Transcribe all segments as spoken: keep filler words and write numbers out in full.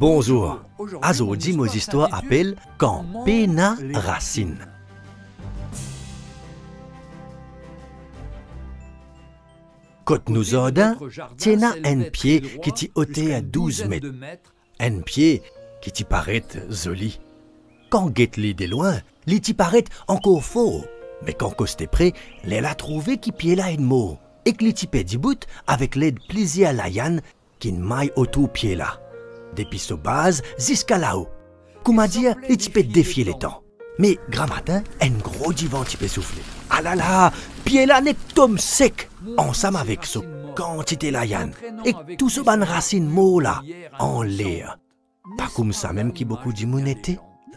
Bonzour. Azordi mo zistwar apel Kan pena rasinn. Kot nou zardin, ti ena enn pie ki ti oter douz met. Enn pie ki ti paret zoli. Kan get li delwin, li ti paret ankor for, me kan koste pre, lerla trouve ki pie la inn mor, ek li ti pe dibout avek led plizier layann ki'nn may otour pie la, depi so baz ziska lao. Koumadir li ti pe defie letan. Me gramatin, enn gro divan ti pe soufle. Alala, pie la nek tom sek, ansam avek so kantite layann, ek tou so bann rasinn mor la anler. Pa koumsamem ki boukou dimoun ete.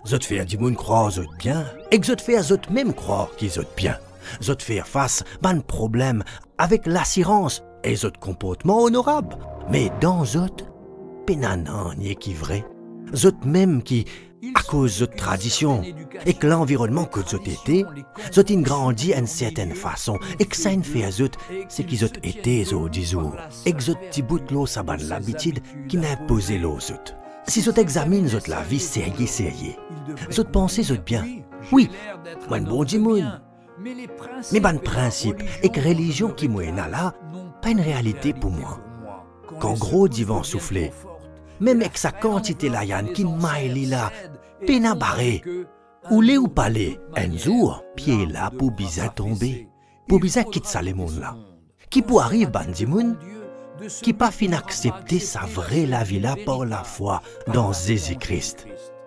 Zot fer dimoun krwar zot bien, ek zot fer zotmem krwar ki zot bien. Zot fer fas bann problem avek lasirans e zot konportman onorab. Me dan zot, pena nanye ki vre. Zotmem ki, akoz zot tradision ek lanvironnman kot zot ete, zot inn grandi enn sertenn fason, ek sa inn fer zot seki zot ete zordizour, ek zot dibout lor sa bann labitid ki'nn inpoze lor zot. Si zot examinn zot lavi serye serye, zot panse zot bien. Wi, mo enn bon dimoun. Me bann prinsip ek relizion ki mo ena la pa enn realite pou mwa. Kan gro divan soufle, mem ek sa kantite layann ki'nn may li la, pena bare. Oule ou pale, enn zour, pie la pou bizin tonbe. Pou bizin kit sa lemonn la. Ki pou ariv bann dimoun ki pa finn aksepte sa vre lavi la par lafwa dan Zezi Kris?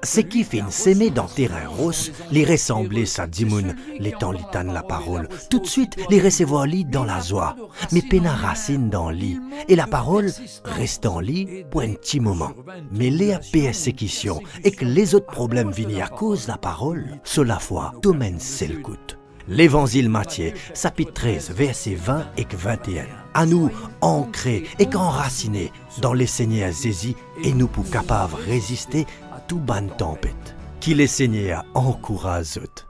Seki finn seme dan terin ros, li resanble sa dimoun letan li tann laparol. Toutswit, li resevwar li dan lazwa, me pena rasinn dan li, e laparol res dan li pou enn ti moman. Me ler persekision ek lezot problem vini akoz laparol, so lafwa tom enn sel kout. Levanzil Matie, sapit trez, verse vin ek vinte-enn. Anou ankre ek anrasine dan Lesegner Zezi e nou pou kapav reziste tou bann tanpet. Ki Lesegner ankouraz zot.